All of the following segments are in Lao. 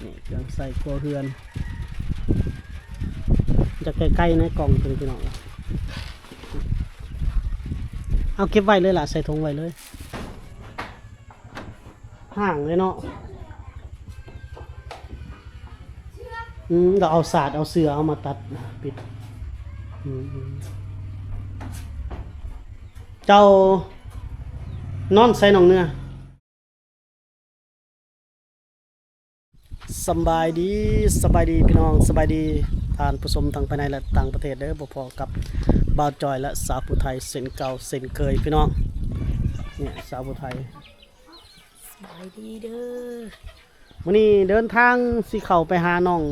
ນີ້ເຄື່ອງໃຊ້ຄົວເຮືອນ ຈະໃກ້ໆໃນກ່ອງເພິ່ນພີ່ນ້ອງ. ເອົາເກັບໄວ້ເລີຍລະ ໃສ່ຖົງໄວ້ເລີຍ. ຫ້າງເລີຍເນາະ. ອືມ ລະເອົາສາດເອົາເສື່ອເອົາມາຕັດປິດ. ອືມ ເຈົ້ານອນໃສນ້ອງເນືອ? ສະບາຍດີ ສະບາຍດີພີ່ນ້ອງ ສະບາຍດີທ່ານຜູ້ຊົມທັງພາຍໃນ ແລະ ຕ່າງປະເທດເດີ. ພົບພໍ້ກັບບ່າວຈອຍ ແລະ ສາວຜູ້ໄທເຊັ່ນເກົ່າເຊັ່ນເຄີຍພີ່ນ້ອງ. ນີ້ສາວຜູ້ໄທ ສະບາຍດີເດີ. ມື້ນີ້ເດີນທາງຊິເຂົ້າໄປຫານ້ອງ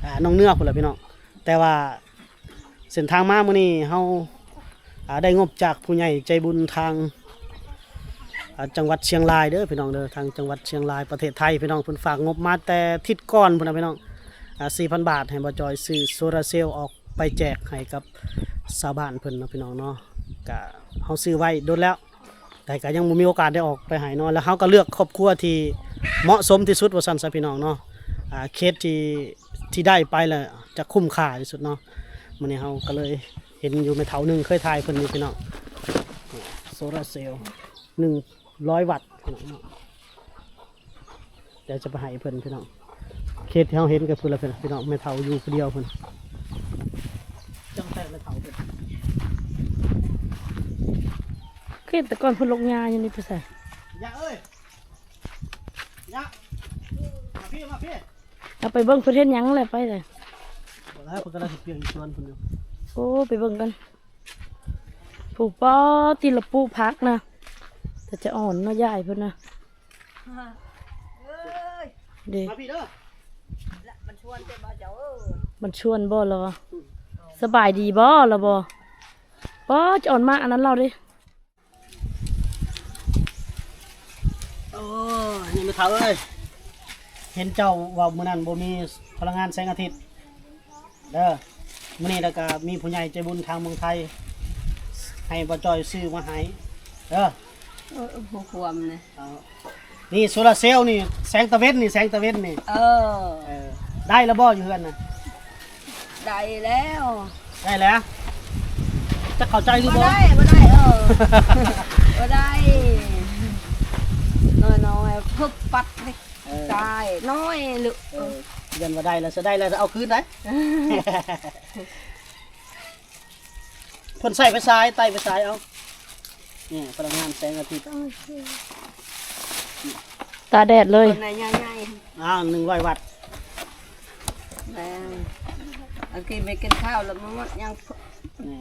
ອາ ນ້ອງເນືອພຸ້ນລະພີ່ນ້ອງ ແຕ່ວ່າ ເສັ້ນທາງມາມື້ນີ້ເຮົາ ອາ ໄດ້ງົບຈາກຜູ້ໃຫຍ່ໃຈບຸນທາງ ອາ ຈັງຫວັດຊຽງລາຍເດີພີ່ນ້ອງເດີ. ທາງຈັງຫວັດຊຽງລາຍ ປະເທດໄທພີ່ນ້ອງ ເພິ່ນຝາກງົບມາແຕ່ທິດກ່ອນພຸ້ນນະພີ່ນ້ອງ ອາ ສີ່ພັນບາດ ໃຫ້ບ່າວຈອຍຊື້ໂຊລາເຊວອອກໄປແຈກໃຫ້ກັບຊາວບ້ານເພິ່ນເນາະພີ່ນ້ອງເນາະ. ກະເຮົາຊື້ໄວ້ດົນແລ້ວ ແຕ່ກໍຍັງບໍ່ມີໂອກາດໄດ້ອອກໄປໃຫ້ເນາະ. ແລ້ວເຮົາກໍເລືອກຄອບຄົວທີ່ເໝາະສົມທີ່ສຸດວ່າຊັ້ນຊະພີ່ນ້ອງເນາະ. ອາ ເຂດທີ່ ທີ່ໄດ້ໄປແລ້ວຈະຄຸ້ມຄ່າທີ່ສຸດເນາະ. ມື້ນີ້ເຮົາກໍເລີຍເຫັນຢູ່ແມ່ເຖົ້າໜຶ່ງ ເຄີຍຖ່າຍເພິ່ນຢູ່ພີ່ນ້ອງ ໂຊລາເຊວ ໜຶ່ງຮ້ອຍວັດພີ່ນ້ອງເນາະ. ດຽວຈະໄປໃຫ້ເພິ່ນພີ່ນ້ອງ. ເຂດທີ່ເຮົາເຫັນກໍພຸ້ນລະພີ່ນ້ອງ ແມ່ເຖົ້າຢູ່ຜູ້ດຽວພຸ້ນ. ຈັ່ງແຕ່ແມ່ເຖົ້າເພິ່ນ ເຂດແຕ່ກ່ອນເພິ່ນລົກຫຍ້າຢູ່ນີ້ໄປໃສ? ຍາເອີຍ ຍາ ມາພີ້ ມາພີ້. ເອົາໄປເບິ່ງເພິ່ນເຮັດຫຍັງແຫຼະ ໄປເລີຍ. ບໍ່ແລ້ວ ເພິ່ນກຳລັງຊິປ່ຽນສວນເພິ່ນຢູ່. ໂອ້ ໄປເບິ່ງກັນ. ປູກ ປ້າ ຕິລະປູກຜັກນະ ແຕ່ຈະອ່ອນເນາະ ຍາຍເພິ່ນນະ. ເອີຍ ເດ້ ມາພີ້ເດີ. ມັນຊວນເດ້ບໍ່ເຈົ້າເອີຍ? ມັນຊວນບໍ່ລະວະ? ອືມ ສະບາຍດີບໍ່ລະບໍ່? ປ້າ ຈະອ່ອນມາກອັນນັ້ນລາວເດ້. ໂອ້ຍ ນີ້ແມ່ເຖົ້າເອີຍ ເຫັນເຈົ້າເວົ້າມື້ນັ້ນບໍ່ມີພະລັງງານແສງອາທິດເດີ. ມື້ນີ້ລະກະມີຜູ້ໃຫຍ່ໃຈບຸນທາງເມືອງໄທ ໃຫ້ບ່າວຈອຍຊື້ມາໃຫ້ເດີ. ເອີ ຜູ້ຄວາມນະ ເອົາ ນີ້ໂຊລາເຊວນີ້ ແສງຕາເວັນນີ້ ແສງຕາເວັນນີ້. ເອີ ເອີ ໄດ້ລະບໍ່ຢູ່ເຮືອນນະ? ໄດ້ແລ້ວ ໄດ້ແລ້ວ. ຈະເຂົ້າໃຈຫຼືບໍ່? ບໍ່ໄດ້ ບໍ່ໄດ້ ເອີ ບໍ່ໄດ້ ນ້ອຍໆ ເພິບປັດເດ້. ເອີ ຕາຍ ນ້ອຍລູກ ເອີ ຢ້ານວ່າໄດ້ແລ້ວ ຊິໄດ້ແລ້ວ ເອົາຄືນໄດ. ເພິ່ນໃຊ້ໄຟສາຍ ໄຕ້ໄຟສາຍເອົາ. ນີ້ພະລັງງານແສງອາທິດ ຕາກແດດເລີຍ. ເພິ່ນໃຫຍ່ໆ ອ້າວ ໜຶ່ງຮ້ອຍວັດ. ແມ່ນ ອັນກິນໄປກິນຂ້າວແລ້ວມັນຍັງ ນີ້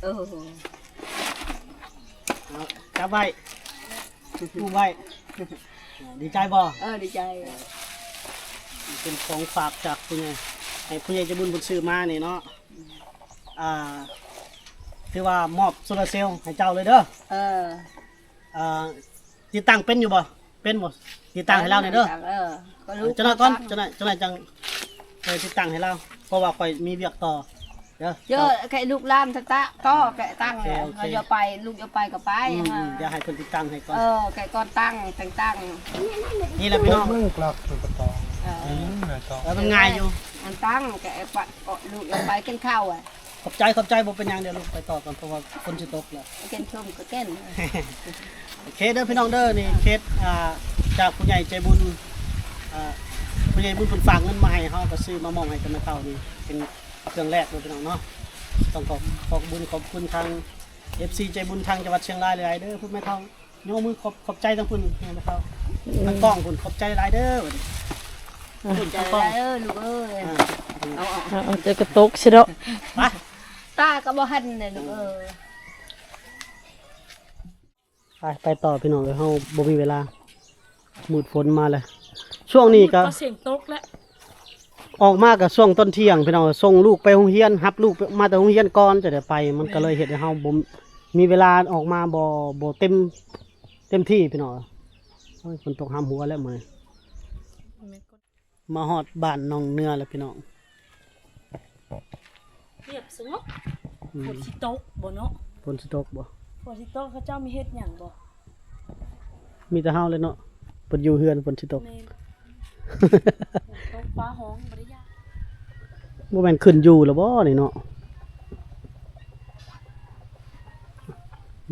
ເອີ ເອົາ ຈັບໄວ້ ຈູ້ມໄວ້. ດີໃຈບໍ່? ເອີ ດີໃຈ. ເປັນຂອງຝາກຈາກຜູ້ໃຫຍ່ ໃຫ້ຜູ້ໃຫຍ່ໃຈບຸນເພິ່ນຊື້ມານີ້ເນາະ. ອ່າ ຖືວ່າມອບໂຊລາເຊວໃຫ້ເຈົ້າເລີຍເດີ. ເອີ ອ່າ ຕິດຕັ້ງເປັນຢູ່ບໍ່? ເປັນບໍ່? ຕິດຕັ້ງໃຫ້ລາວແດ່ເດີ. ເອີ ຈັກໜ້ອຍກ່ອນ ຈັກໜ້ອຍ ຈັກໜ້ອຍຈັ່ງ ເອີ ຕິດຕັ້ງໃຫ້ລາວ ເພາະວ່າຂ້ອຍມີວຽກຕໍ່ເດີ. ເອີ ແກະລູກຫຼານຕະຕະຕໍ່ ແກະຕັ້ງ ໂອເຄ ແລ້ວ ໂອເຄ ເຮົາຢ່າໄປ ລູກຢ່າໄປກໍໄປ. ອືມ ອືມ ດຽວໃຫ້ເພິ່ນຕິດຕັ້ງໃຫ້ກ່ອນ. ເອີ ແກະກ່ອນຕັ້ງ ຕັ້ງ ຕັ້ງ ນີ້ແຫຼະພີ່ນ້ອງ ເບິ່ງກະຕໍ່. ເອີ ເອີ ມັນງ່າຍຢູ່ ອັນຕັ້ງ ແກະ ເອີ ລູກຢ່າໄປກິນເຂົ້າອະ. ຂອບໃຈ ຂອບໃຈ ບໍ່ເປັນຫຍັງ ດຽວລູກໄປຕໍ່ກ່ອນ ເພາະວ່າຝົນຊິຕົກແລ້ວ. ກິນຊົມກໍກິນ. ໂອເຄເດີພີ່ນ້ອງເດີ ນີ້ເຂດ ອ່າ ຈາກຜູ້ໃຫຍ່ໃຈບຸນ ອ່າ ຜູ້ໃຫຍ່ບຸນເພິ່ນຝາກເງິນມາໃຫ້ເຮົາ ກໍຊື້ມາມອບໃຫ້ກັບແມ່ເຖົ້ານີ້ ເປັນເຄື່ອງແລກເດີພີ່ນ້ອງເນາະ. ຕ້ອງຂອບ ຂອບບຸນຂອບຄຸນທາງ ເອັຟຊີ ໃຈບຸນທາງຈັງຫວັດຊຽງລາຍຫຼາຍໆເດີ ພວກແມ່ເຖົ້າ ຍົກມືຂອບ ຂອບໃຈທາງພຸ້ນ ແມ່ເຖົ້າ ອືມ ທາງກ້ອງພຸ້ນ ຂອບໃຈຫຼາຍເດີ. ຂອບໃຈຫຼາຍເດີລູກເອີຍ. ອ່າ ເອົາ ເອົາ ເອົາ ເອົາ ແຕ່ກະຕົກຊິເນາະ. ໄປ ຕາກໍບໍ່ຫັນເລີຍລູກເອີຍ. ໄປ ໄປຕໍ່ພີ່ນ້ອງເອີຍ ເຮົາບໍ່ມີເວລາ ມືດຝົນມາແລ້ວ. ຊ່ວງນີ້ກະ ມືດກໍສຽງຕົກແລ້ວ ອອກມາກະຊ່ວງຕອນທ່ຽງພີ່ນ້ອງເອີຍ ສົ່ງລູກໄປໂຮງຮຽນ ຮັບລູກມາແຕ່ໂຮງຮຽນກ່ອນ ຈະໄດ້ໄປ ມັນກະເລີຍເຮັດໃຫ້ເຮົາບໍ່ມີເວລາອອກມາ ບໍ່ ບໍ່ເຕັມ ເຕັມທີ່ພີ່ນ້ອງເອີຍ. ໂອ້ຍ ຝົນຕົກຫ້າມຫົວແລ້ວມື້ນີ້. ມາຮອດບ້ານໜອງເນືອແລ້ວພີ່ນ້ອງ. ຮຽບສະຫງົບ. ອືມ ຝົນຊິຕົກບໍ່ເນາະ? ຝົນຊິຕົກບໍ່? ຝົນຊິຕົກ ເຂົາເຈົ້າມີເຮັດຫຍັງບໍ່? ມີແຕ່ເຮົາແຫຼະເນາະ ເພິ່ນຢູ່ເຮືອນ ຝົນຊິຕົກ. ແມ່ນ. ທ້ອງຟ້າຮ້ອງບໍ່ໄດ້ຢາກ ບໍ່ແມ່ນຂຶ້ນຢູ່ແລ້ວບໍ່ນີ້ເນາະ?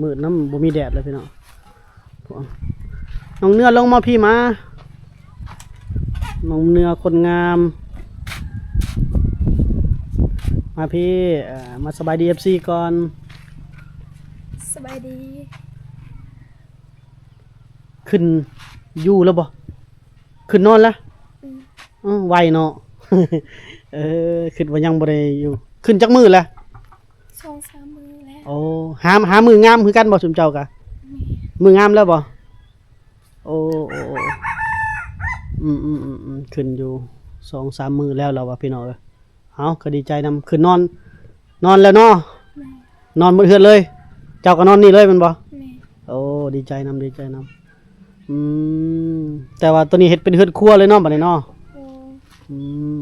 ມືດນຳ ບໍ່ມີແດດເລີຍພີ່ນ້ອງ. ນ້ອງເນື້ອລົງມາພີ້ມາ ນ້ອງເນື້ອຄົນງາມ ມາພີ້ ເອີ ມາສະບາຍດີເອັຟຊີກ່ອນ. ສະບາຍດີ. ຂຶ້ນຢູ່ແລ້ວບໍ່? ຂຶ້ນນອນລະ? ອືມ ເອີ ໄວເນາະ. ເອີ ຄິດວ່າຍັງບໍ່ໄດ້ຢູ່. ຂຶ້ນຈັກມື້ລະ? ສອງສາມມື້ແລ້ວ. ໂອ້ ຫາ ຫາມື້ງາມຄືກັນບໍ່ຊຸມເຈົ້າກະ? ແມ່ນ. ມື້ງາມແລ້ວບໍ່? ໂອ້ ໂອ້ ໂອ້ ອືມໆໆ ຂຶ້ນຢູ່ສອງສາມມື້ແລ້ວລາວວ່າ ພີ່ນ້ອງເອີຍ. ເອົາ ກໍດີໃຈນຳ. ຂຶ້ນນອນ ນອນແລ້ວເນາະ? ແມ່ນ. ນອນໝົດເຮືອນເລີຍ? ເຈົ້າກໍນອນນີ້ເລີຍແມ່ນບໍ່? ແມ່ນ. ໂອ້ ດີໃຈນຳ ດີໃຈນຳ. ອືມ ແຕ່ວ່າໂຕນີ້ເຮັດເປັນເຮືອນຄົວເລີຍເນາະ ບັດນີ້ເນາະ? ໂອ້ ອືມ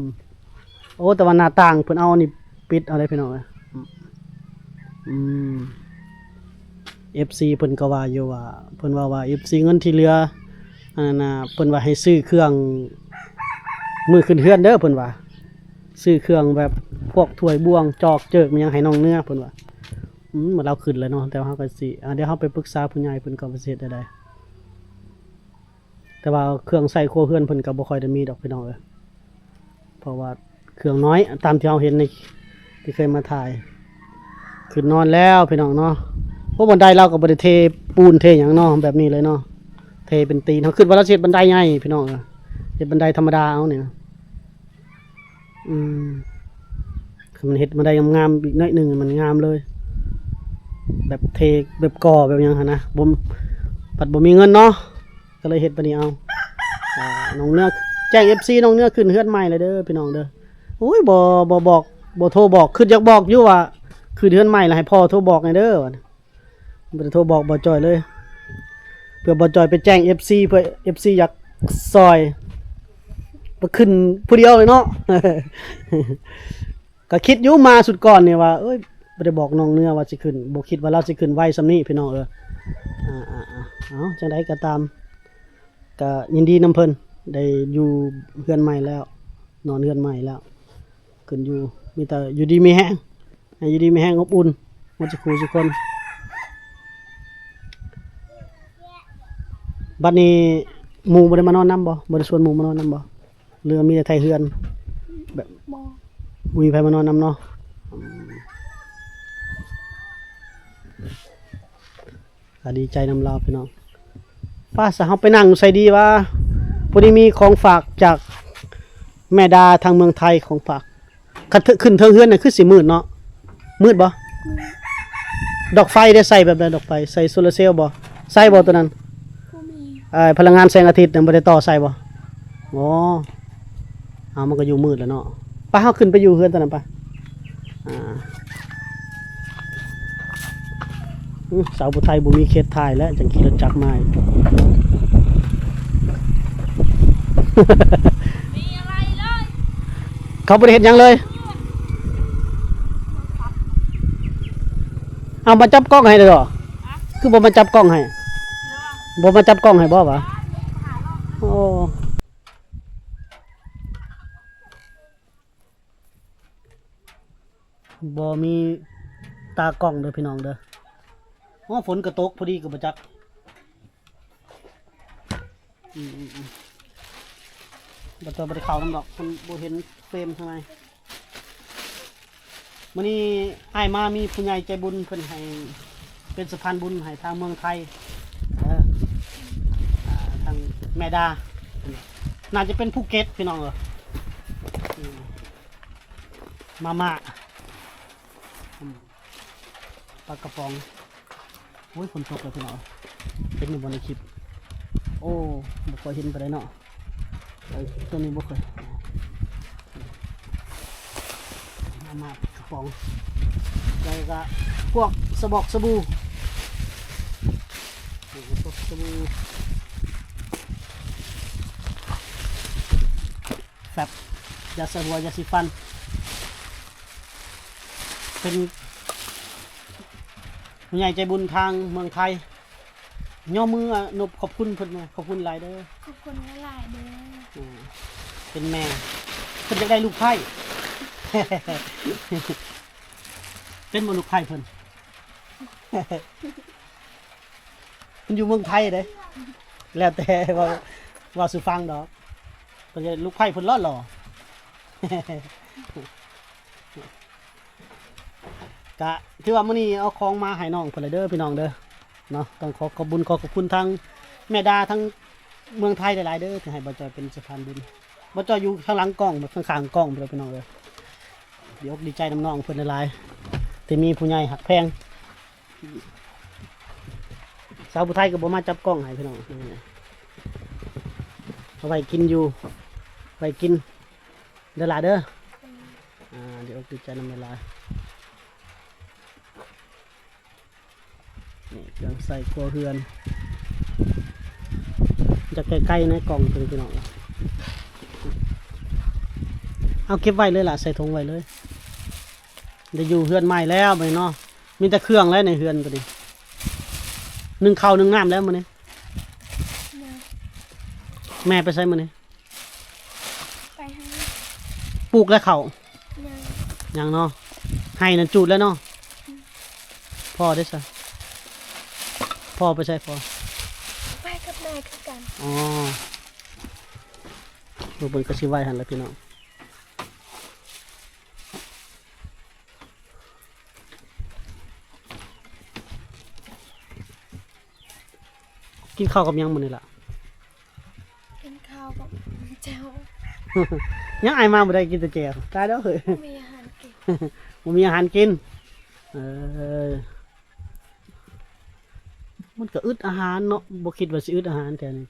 ໂອ້ ແຕ່ວ່າໜ້າຕ່າງເພິ່ນເອົາອັນນີ້ປິດເອົາເດ້ ພີ່ນ້ອງເອີຍ. ອືມ ເອັຟຊີເພິ່ນກໍວ່າຢູ່ວ່າ ເພິ່ນເວົ້າວ່າ ເອັຟຊີ ເງິນທີ່ເຫຼືອ ອັນນັ້ນນະ ເພິ່ນວ່າໃຫ້ຊື້ເຄື່ອງມື້ຂຶ້ນເຮືອນເດີ ເພິ່ນວ່າ ຊື້ເຄື່ອງແບບພວກຖ້ວຍບ່ວງຈອກເຈີກ ມີຫຍັງໃຫ້ນ້ອງເນື້ອ ເພິ່ນວ່າ. ອືມ ເມື່ອລາວຂຶ້ນແລ້ວເນາະ ແຕ່ວ່າເຮົາກໍຊິ ອາ ດຽວເຮົາໄປປຶກສາຜູ້ໃຫຍ່ເພິ່ນກ່ອນວ່າຊິເຮັດແນວໃດ. ແຕ່ວ່າເຄື່ອງໃຊ້ຄົວເຮືອນເພິ່ນກໍບໍ່ຄ່ອຍໄດ້ມີດອກ ພີ່ນ້ອງເອີຍ ເພາະວ່າເຄື່ອງນ້ອຍ ຕາມທີ່ເຮົາເຫັນໃນ ທີ່ເຄີຍມາຖ່າຍ. ຂຶ້ນນອນແລ້ວ ພີ່ນ້ອງເນາະ. ໂອ້ ບັນໄດລາວກໍບໍ່ໄດ້ເທປູນເທຫຍັງເນາະ ແບບນີ້ເລີຍເນາະ ເທເປັນຕີນ. ເຮົາຄິດວ່າລາວຊິເຮັດບັນໄດໃຫຍ່ ພີ່ນ້ອງເອີຍ ເຮັດບັນໄດທຳມະດາເອົານີ້ນະ. ອືມ ຄັນມັນເຮັດມາໄດ້ງາມໆ ອີກໜ້ອຍໜຶ່ງ ມັນງາມເລີຍ ແບບເທ ແບບກໍ່ ແບບຫຍັງຫັ້ນນະ. ບໍ່ ພັດບໍ່ມີເງິນເນາະ ກໍເລີຍເຮັດປານນີ້ເອົາ. ອ່າ ນ້ອງເນື້ອ ແຈ້ງເອັຟຊີ ນ້ອງເນື້ອຂຶ້ນເຮືອນໃໝ່ແລ້ວເດີ ພີ່ນ້ອງເດີ. ໂອ້ຍ ບໍ່ ບໍ່ບອກ ບໍ່ໂທບອກ ຄິດຢາກບອກຢູ່ວ່າຂຶ້ນເຮືອນໃໝ່ແລ້ວ ໃຫ້ພໍ່ໂທບອກແດ່ເດີ ວ່າ ບໍ່ໄດ້ໂທບອກບ່າວຈ່ອຍເລີຍ ເພື່ອບ່າວຈ່ອຍໄປແຈ້ງເອັຟຊີ ເພື່ອເອັຟຊີຢາກຊ່ອຍ ໄປຂຶ້ນຜູ້ດຽວເລີຍເນາະ. ກໍຄິດຢູ່ມາຊຸດກ່ອນນີ້ວ່າ ເອີຍ ບໍ່ໄດ້ບອກນ້ອງເນື້ອວ່າຊິຂຶ້ນ ບໍ່ຄິດວ່າລາວຊິຂຶ້ນໄວສ່ຳນີ້ ພີ່ນ້ອງເອີຍ. ອ່າໆໆ ເອົາ ຈັ່ງໃດກໍຕາມ ກໍຍິນດີນຳເພິ່ນ ໄດ້ຢູ່ເຮືອນໃໝ່ແລ້ວ ນອນເຮືອນໃໝ່ແລ້ວ. ຂຶ້ນຢູ່ ມີແຕ່ຢູ່ດີມີແຮງ ໃຫ້ຢູ່ດີມີແຮງ ອົບອຸ່ນໝົດສູ່ຄູ່ສູ່ຄົນ. ບັດນີ້ໝູ່ບໍ່ໄດ້ມານອນນຳບໍ່? ບໍ່ໄດ້ຊວນໝູ່ມານອນນຳບໍ່? ຫຼືວ່າມີແຕ່ໄຖເຮືອນ? ແບບ ບໍ່ ບໍ່ມີໃຜມານອນນຳເນາະ. ອືມ ກໍດີໃຈນຳລາວ ພີ່ນ້ອງ. ໄປຊະ ເຮົາໄປນັ່ງໃສດີວະ? ພໍດີມີຂອງຝາກຈາກແມ່ດາທາງເມືອງໄທ ຂອງຝາກ. ຄັນຂຶ້ນເທິງເຮືອນນີ້ຄືຊິມືດເນາະ. ມືດບໍ່? ອືມ ດອກໄຟໄດ້ໃສ່ແບບໃດ? ດອກໄຟໃສ່ໂຊລາເຊວບໍ່? ໃສ່ບໍ່ຕົວນັ້ນ? ບໍ່ມີ. ເອີ ພະລັງງານແສງອາທິດນັ້ນບໍ່ໄດ້ຕໍ່ໃສ່ບໍ່? ອໍ ເອົາ ມັນກໍຢູ່ມືດແລ້ວເນາະ. ໄປ ເຮົາຂຶ້ນໄປຢູ່ເຮືອນຕົວນັ້ນໄປ. ອ່າ ອື ສາວຜູ້ໄທບໍ່ມີເຂດຖ່າຍແລ້ວ ຈັ່ງຂີ່ລົດຈັກມາອີກ. ເຂົາບໍ່ໄດ້ເຮັດຫຍັງເລີຍ. ເອົາ ມາຈັບກ້ອງໃຫ້ເດີ. ຄືບໍ່ມາຈັບກ້ອງໃຫ້? ບໍ່ມາຈັບກ້ອງໃຫ້ບໍ່ຫວາ? ໂອ້ ບໍ່ມີຕາກ້ອງເດີພີ່ນ້ອງເດີ. ໂອ້ ຝົນກໍຕົກພໍດີກໍບໍ່ຈັກ. ອືມໆ ບໍ່ ບໍ່ໄດ້ເຂົ້ານຳດອກ ເພິ່ນບໍ່ເຫັນເຟຣມທາງໃນ. ມື້ນີ້ອ້າຍມາມີຜູ້ໃຫຍ່ໃຈບຸນເພິ່ນໃຫ້ເປັນສະພານບຸນໃຫ້ທາງເມືອງໄທ ເອີ ອ່າ ທາງແມ່ດາ ໜ້າຈະເປັນພູເກັດພີ່ນ້ອງເອີຍ. ອືມ ມາມ່າ ອືມ ປາກະປ໋ອງ. ໂອ້ຍ ຝົນຕົກແລ້ວພີ່ນ້ອງ ເຫັນຢູ່ບໍ່ໃນຄລິບ? ໂອ້ ບໍ່ຄ່ອຍເຫັນປານໃດເນາະ. ເອີ ຕົວນີ້ບໍ່ຄ່ອຍ ມາມ່າກະປ໋ອງ ແລ້ວກະພວກສະບອກສະບູ ພວກສະບູ ແຟັບ ຢາສະຫົວ ຢາສີຟັນ ເປັນຜູ້ໃຫຍ່ໃຈບຸນທາງເມືອງໄທ. ຍໍມືອະນົບຂອບຄຸນເພິ່ນແດ່ ຂອບຄຸນຫຼາຍເດີ. ຂອບຄຸນຫຼາຍໆເດີ. ອືມ ເປັນແມ່ ເພິ່ນຢາກໄດ້ລູກໃພ້ ເປັນບໍ່ລູກໃພ້ເພິ່ນ? ເພິ່ນຢູ່ເມືອງໄທເດ້ ແລ້ວແຕ່ ເວົ້າ ເວົ້າສູ່ຟັງດອກ ເພິ່ນຢາກໄດ້ລູກໃພ້ເພິ່ນຫຼໍ່ໆ. ກະຖືວ່າມື້ນີ້ເອົາຂອງມາໃຫ້ນ້ອງເພິ່ນແລ້ວເດີພີ່ນ້ອງເດີເນາະ. ຕ້ອງຂໍຂອບບຸນຂອບຂອບຄຸນທາງແມ່ດາທາງເມືອງໄທຫຼາຍໆເດີ ທີ່ໃຫ້ບ່າວຈ້ອຍເປັນສະພານບຸນ. ບ່າວຈ້ອຍຢູ່ທາງຫຼັງກ້ອງ ຂ້າງໆກ້ອງພຸ້ນແຫຼະພີ່ນ້ອງເອີຍ. ດີອົກດີໃຈນຳນ້ອງເພິ່ນຫຼາຍໆ ທີ່ມີຜູ້ໃຫຍ່ຮັກແພງ. ສາວຜູ້ໄທກໍບໍ່ມາຈັບກ້ອງໃຫ້ພີ່ນ້ອງ. ເອົາໄວ້ກິນຢູ່ ໄວ້ກິນເດີຫຼາເດີ. ອ່າ ດີອົກດີໃຈນຳຫຼາຍໆ. ນີ້ເຄື່ອງໃຊ້ຄົວເຮືອນ ຈະໃກ້ໆໃນກ່ອງເພິ່ນພີ່ນ້ອງ. ເອົາເກັບໄວ້ເລີຍລະ ໃສ່ຖົງໄວ້ເລີຍ. ໄດ້ຢູ່ເຮືອນໃໝ່ແລ້ວບັດນີ້ເນາະ ມີແຕ່ເຄື່ອງແລ້ວໃນເຮືອນຕົວນີ້. ໜຶ້ງເຂົ້າໜຶ້ງນ້ຳແລ້ວມື້ນີ້? ຍັງ. ແມ່ໄປໃສມື້ນີ້? ໄປໄຮ່. ປູກແລ້ວເຂົ້າ? ຍັງ. ຍັງເນາະ. ໄຮ່ນັ້ນຈູດແລ້ວເນາະ? ອືມ. ພໍ່ເດ້ຊະ? ພໍ່ໄປໃສພໍ່? ໄປກັບແມ່ຄືກັນ. ອໍ ລູກເພິ່ນກໍຊິໄວ້ຫັ້ນແຫຼະພີ່ນ້ອງ. ກິນເຂົ້າກັບຫຍັງມື້ນີ້ລະ? ກິນເຂົ້າກັບແຈ່ວ. ຍັງອ້າຍມາບໍ່ໄດ້ກິນແຕ່ແຈ່ວ ຕາຍແລ້ວເຮີ້ຍ. ບໍ່ມີອາຫານກິນ. ບໍ່ມີອາຫານກິນ. ເອີ ມັນກໍອຶດອາຫານເນາະ ບໍ່ຄິດວ່າຊິອຶດອາຫານແຖວນີ້.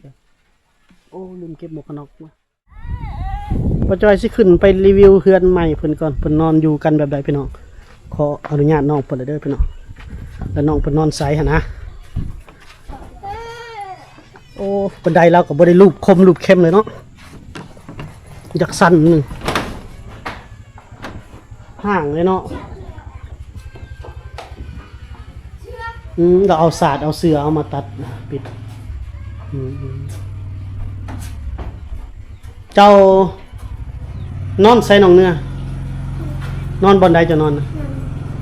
ໂອ້ ລືມເກັບໝວກກັນນັອກ. ບ່າວຈ້ອຍຊິຂຶ້ນໄປຣີວິວເຮືອນໃໝ່ເພິ່ນກ່ອນ ເພິ່ນນອນຢູ່ກັນແບບໃດພີ່ນ້ອງ. ຂໍອະນຸຍາດນ້ອງເພິ່ນເດີພີ່ນ້ອງ ແລ້ວນ້ອງເພິ່ນນອນໃສຫັ້ນນະ. ໂອ້ ບັນໄດລາວກໍບໍ່ໄດ້ລູບຄົມລູບເຄັມເລີຍເນາະ ຢາກສັ້ນໜຶ່ງ. ຫ້າງເລີຍເນາະ. ອືມ ລາວເອົາສາດເອົາເສື້ອເອົາມາຕັດປິດ. ອືມ ເຈົ້ານອນໃສນ້ອງເນືອ? ນອນບ່ອນໃດເຈົ້ານອນນະ?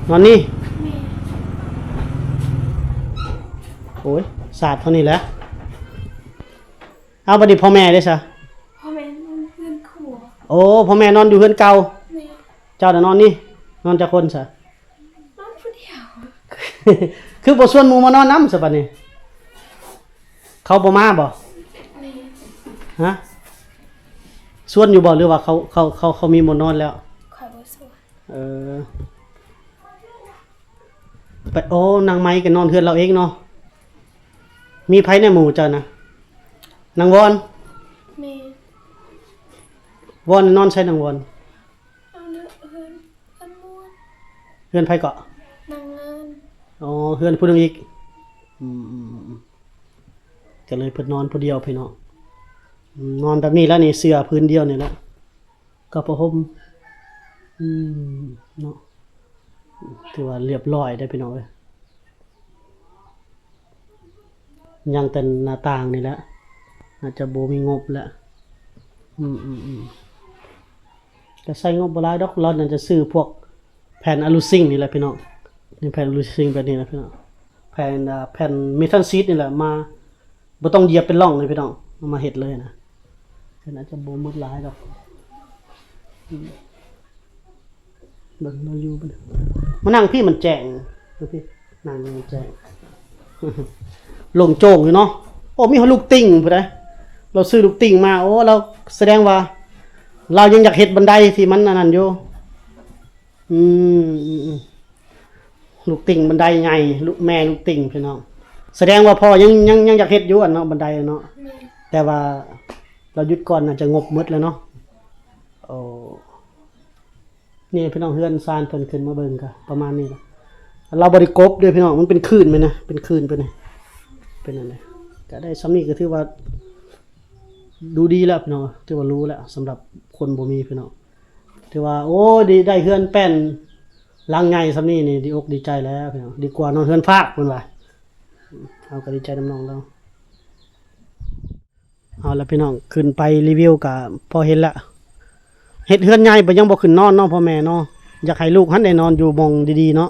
ນອນນີ້. ໂອ້ຍ ສາດເທົ່ານີ້ແຫຼະ. ເອົາ ບັດນີ້ພໍ່ແມ່ເດ້ຊະ? ພໍ່ແມ່ນອນເຮືອນຄົວ. ໂອ້ ພໍ່ແມ່ນອນຢູ່ເຮືອນເກົ່າ. ແມ່ນ. ເຈົ້ານະນອນນີ້. ນອນຈັກຄົນຊະ? ນອນຜູ້ດຽວ. ຄືບໍ່ຊວນໝູ່ມານອນນຳຊະບັດນີ້? ເຂົາບໍ່ມາບໍ່? ແມ່ນ. ຮະ? ຊວນຢູ່ບໍ່ ຫຼືວ່າເຂົາ ເຂົາ ເຂົາ ເຂົາມີໝົດນອນແລ້ວ? ຂ້ອຍບໍ່ຊວນ. ເອີ ໄປ ໂອ້ ນາງໄມ້ກໍນອນເຮືອນລາວເອງເນາະ. ມີໃຜແດ່ໝູ່ເຈົ້ານະ? ນາງວອນ. ແມ່ນ. ວອນນອນໃສນາງວອນ? ເອົາເນາະ ເຮືອນ ເຮືອນມ່ວນ. ເຮືອນໃຜເກາະ? ນາງງານ. ອໍ ເຮືອນຜູ້ໜຶ່ງອີກ. ອືມ ອືມ ອືມ ກໍເລີຍເພິ່ນນອນຜູ້ດຽວພີ່ນ້ອງ. ອືມ ນອນແບບນີ້ແຫຼະນີ້ ເສື້ອຜືນດຽວນີ້ແຫຼະ ກັບຜ້າຫົ່ມ. ອືມ ເນາະ ຖືວ່າລຽບລ້ອຍເດ້ພີ່ນ້ອງເອີຍ. ຍັງແຕ່ໜ້າຕ່າງນີ້ແຫຼະ ອາດຈະບໍ່ມີງົບແຫຼະ. ອືມ ອືມ ອືມ ກໍໃຊ້ງົບບໍ່ຫຼາຍດອກ. ລາວໜ້າຈະຊື້ພວກແຜ່ນອາລູຊິງນີ້ແຫຼະພີ່ນ້ອງ. ນີ້ແຜ່ນອາລູຊິງແບບນີ້ແຫຼະພີ່ນ້ອງ. ແຜ່ນ ອ່າ ແຜ່ນເມທັນຊີດນີ້ແຫຼະ ມາ ບໍ່ຕ້ອງຢຽບເປັນຮ່ອງເລີຍພີ່ນ້ອງ ເອົາມາເຮັດເລີຍນະ. ເພິ່ນອາດຈະບໍ່ໝົດຫຼາຍດອກ. ອືມ ເບິ່ງລາວຢູ່ ມານັ່ງພີ້ມັນແຈ້ງ ມານັ່ງພີ້ ນັ່ງມັນແຈ້ງ ໂລ່ງໂຈ້ງຢູ່ເນາະ. ໂອ້ ມີຮອດລູກຕິ່ງພຸ້ນໃດ໋ ລາວຊື້ລູກຕິ່ງມາ. ໂອ້ ລາວສະແດງວ່າລາວຍັງຢາກເຮັດບັນໄດທີ່ມັນອັນນັ້ນຢູ່. ອືມ ອືມ ອືມ ລູກຕິ່ງບັນໄດໃຫຍ່ ລູກ ແມ່ລູກຕິ່ງພີ່ນ້ອງ. ສະແດງວ່າພໍ່ຍັງ ຍັງ ຍັງຢາກເຮັດຢູ່ອັນເນາະ ບັນໄດເນາະ. ແມ່ນ. ແຕ່ວ່າລາວຢຸດກ່ອນ ໜ້າຈະງົບໝົດແລ້ວເນາະ. ໂອ້ ນີ້ພີ່ນ້ອງ ເຮືອນຊານເພິ່ນ ຂຶ້ນມາເບິ່ງກໍປະມານນີ້ລະ. ລາວບໍ່ໄດ້ກົບເດ້ພີ່ນ້ອງ ມັນເປັນຄື້ນໄປນະ ເປັນຄື້ນໄປນະ ເປັນອັນໃດ. ກໍໄດ້ສ່ຳນີ້ກໍຖືວ່າ ດູດີແລ້ວພີ່ນ້ອງ ຖືວ່າຫຼູແລ້ວ ສຳລັບຄົນບໍ່ມີພີ່ນ້ອງ. ຖືວ່າ ໂອ້ ດີ ໄດ້ເຮືອນແປ້ນຫຼັງໃຫຍ່ສ່ຳນີ້ນີ້ ດີອົກດີໃຈແລ້ວພີ່ນ້ອງ ດີກວ່ານອນເຮືອນຟາກເພິ່ນວ່າ. ເຮົາກໍດີໃຈນຳນ້ອງລາວ. ເອົາລະພີ່ນ້ອງ ຂຶ້ນໄປຣີວິວກໍພໍເຫັນລະ ເຮັດເຮືອນໃຫຍ່ໄປຍັງບໍ່ຂຶ້ນນອນເນາະ ພໍ່ແມ່ເນາະ. ຢາກໃຫ້ລູກຫັ້ນໄດ້ນອນຢູ່ໝ່ອງດີໆເນາະ.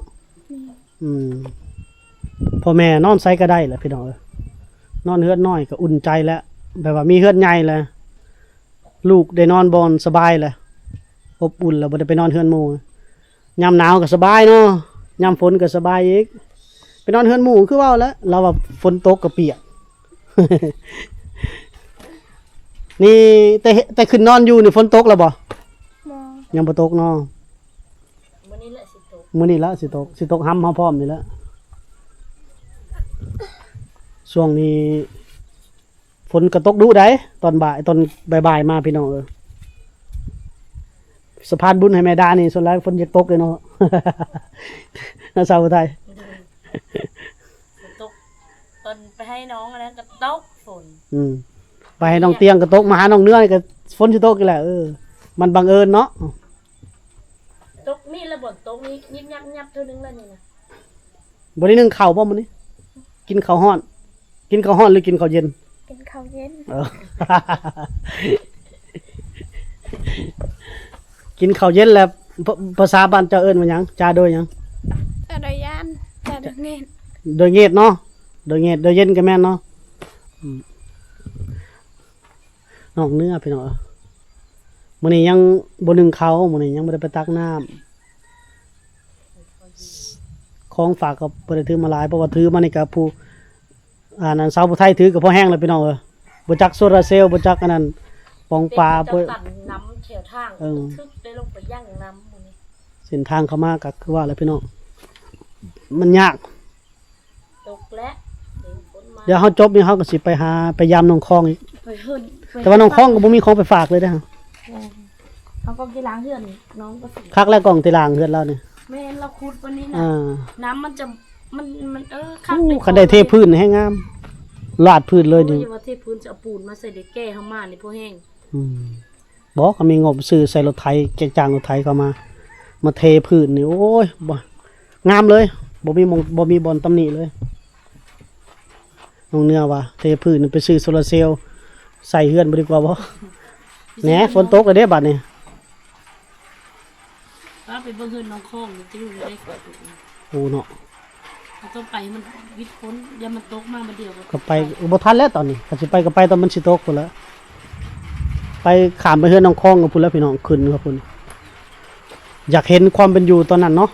ອືມ ພໍ່ແມ່ນອນໃສກໍໄດ້ແຫຼະພີ່ນ້ອງເອີຍ. ນອນເຮືອນນ້ອຍກໍອຸ່ນໃຈແລ້ວ ແບບວ່າມີເຮືອນໃຫຍ່ແລ້ວ ລູກໄດ້ນອນບ່ອນສະບາຍແລ້ວ ອົບອຸ່ນແລ້ວ ບໍ່ໄດ້ໄປນອນເຮືອນໝູ່. ຍາມໜາວກໍສະບາຍເນາະ ຍາມຝົນກໍສະບາຍອີກ. ໄປນອນເຮືອນໝູ່ຄືເວົ້າແຫຼະ ລາວວ່າຝົນຕົກກໍປຽກ. ນີ້ແຕ່ ແຕ່ຂຶ້ນນອນຢູ່ນີ້ຝົນຕົກແລ້ວບໍ່? ບໍ່ ຍັງບໍ່ຕົກເນາະ. ມື້ນີ້ແຫຼະຊິຕົກ ມື້ນີ້ລະຊິຕົກ ຊິຕົກຫຳເຮົາພ້ອມນີ້ແຫຼະ. ຊ່ວງນີ້ຝົນກໍຕົກດຸໄດ໋ ຕອນບ່າຍ ຕອນບ່າຍໆມາພີ່ນ້ອງເອີຍ. ສະພານບຸນໃຫ້ແມ່ດານີ້ ສ່ວນຫຼາຍຝົນຢາກຕົກເດ້ເນາະ ນາສາວຜູ້ໄທ. ຝົນຕົກ ຕອນໄປໃຫ້ນ້ອງອັນນັ້ນກໍຕົກຝົນ ອືມ ໄປໃຫ້ນ້ອງຕຽງກໍຕົກ ມາຫານ້ອງເໜືອນີ້ກໍຝົນຊິຕົກອີກແຫຼະ. ເອີ ມັນບັງເອີນເນາະ. ຕົກມີແລ້ວບໍ່ຕົກນີ້ ຍິບຍັບໆເທື່ອໜຶ່ງແລ້ວນີ້ນະ. ບໍ່ໄດ້ໜຶ້ງເຂົ້າບໍ່ມື້ນີ້? ກິນເຂົ້າຮ້ອນ ກິນເຂົ້າຮ້ອນຫຼືກິນເຂົ້າເຢັນ? ກິນເຂົ້າເຢັນ. ເອີ ກິນເຂົ້າເຢັນແລ້ວ ພ- ພາສາບ້ານເຈົ້າເອີ້ນວ່າຫຍັງ? ຈາໂດຍຫຍັງ? ຈາໂດຍຢ້ານ ຈາໂດຍເງດ ໂດຍເງດເນາະ ໂດຍເງດ ໂດຍເຢັນກໍແມ່ນເນາະ. ອືມ ນອກເໜືອພີ່ນ້ອງ ມື້ນີ້ຍັງບໍ່ໜຶ້ງເຂົ້າ ມື້ນີ້ຍັງບໍ່ໄດ້ໄປຕັກນ້ຳ. ຂອງຝາກກໍບໍ່ໄດ້ຖືມາຫຼາຍ ເພາະວ່າຖືມານີ້ກໍຜູ້ ອັນນັ້ນ ສາວຜູ້ໄທຖືກໍພໍແຮງແລ້ວພີ່ນ້ອງເອີຍ. ບໍ່ຈັກໂຊລາເຊວ ບໍ່ຈັກອັນນັ້ນ ປອງປາ ເປັນເຂົາເຈົ້າຕັນນ້ຳແຖວທາງ ເອີ ທຶກໄດ້ລົງໄປຢັ້ງນ້ຳມື້ນີ້. ເສັ້ນທາງເຂົ້າມາກໍຄືວ່າແຫຼະພີ່ນ້ອງ ມັນຍາກ. ຕົກແລ້ວ ຝົນມາ ດຽວເຮົາຈົບນີ້ເຮົາກໍຊິໄປຫາ ໄປຢາມນ້ອງຄອງອີກ ໄປເຮືອນ ແຕ່ວ່ານ້ອງຄອງກໍບໍ່ມີຂອງໄປຝາກເລີຍເດ້. ແມ່ນ ເຮົາກໍໄປລ້າງເຮືອນນ້ອງກໍ ຄັກແລ້ວ ກ້ອງທີ່ລ້າງເຮືອນລາວນີ້. ແມ່ນ ລາວຂຸດປານນີ້ນະ ອ່າ ນ້ຳມັນຈະ ມັນ ມັນ ເອີ ຄັກ. ໂອ້ ຄັນໄດ້ເທພື້ນແຮງງາມ ລາດພື້ນເລີຍນີ້. ໂອ້ຍ ຢ່າວ່າເທພື້ນ ຈະເອົາປູນມາໃສ່ ໄດ້ແກ່ເຮົາມານີ້ພໍແຮງ. ອືມ ບໍ່ ກໍມີງົບຊື້ໃສ່ລົດໄຖ ຈ້າງລົດໄຖເຂົ້າມາ ມາເທພື້ນນີ້ ໂອ້ຍ ບໍ່ ງາມເລີຍ ບໍ່ມີໝ່ອງ ບໍ່ມີບ່ອນຕຳໜິເລີຍ. ນ້ອງເໜືອວ່າ ເທພື້ນໄປຊື້ໂຊລາເຊວໃສ່ເຮືອນບໍ່ດີກວ່າບໍ່? ແໜ ຝົນຕົກແລ້ວເດ້ບາດນີ້. ພາໄປເບິ່ງເຮືອນນ້ອງຄອງ ມັນຈະຢູ່ໃນໃດ. ໂອ້ເນາະ ເຮົາຕ້ອງໄປໃຫ້ມັນວິດຝົນ ຢ່າມັນຕົກມາບາດດຽວກໍ ກໍໄປ ໄປບໍ່ທັນແລ້ວຕອນນີ້. ຄັນຊິໄປກໍໄປຕອນມັນຊິຕົກພຸ້ນແຫຼະ. ໄປ ຂ້າມໄປເຮືອນນ້ອງຄອງກັນພຸ້ນແຫຼະພີ່ນ້ອງ ຂຶ້ນກັນພຸ້ນ. ຢາກເຫັນຄວາມເປັນຢູ່ຕອນນັ້ນເນາະ.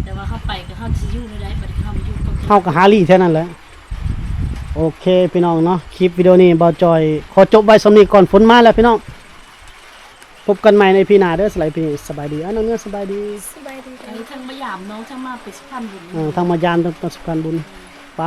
ແຕ່ວ່າເຮົາໄປກໍເຮົາຊິຢູ່ແນວໃດ ບັດນີ້ເຮົາມາຢູ່ກັບ ເຮົາກໍຫາລີ້ແຖວນັ້ນແຫຼະ. ໂອເຄພີ່ນ້ອງເນາະ ຄລິບວິດີໂອນີ້ບ່າວຈອຍຂໍຈົບໄວ້ສ່ຳນີ້ກ່ອນ ຝົນມາແລ້ວພີ່ນ້ອງ. ພົບກັນໃໝ່ໃນອີພີໜ້າເດີ. ສະບາຍດີ ສະບາຍດີ ອ້າຍນ້ອງເໜືອ ສະບາຍດີ ສະບາຍດີ. ທັງມາຢາມນ້ອງ ທັງມາເປັນສະພານບຸນ ເອີ ທັງມາຢາມ ທັງເປັນສະພານບຸນ. ໄປ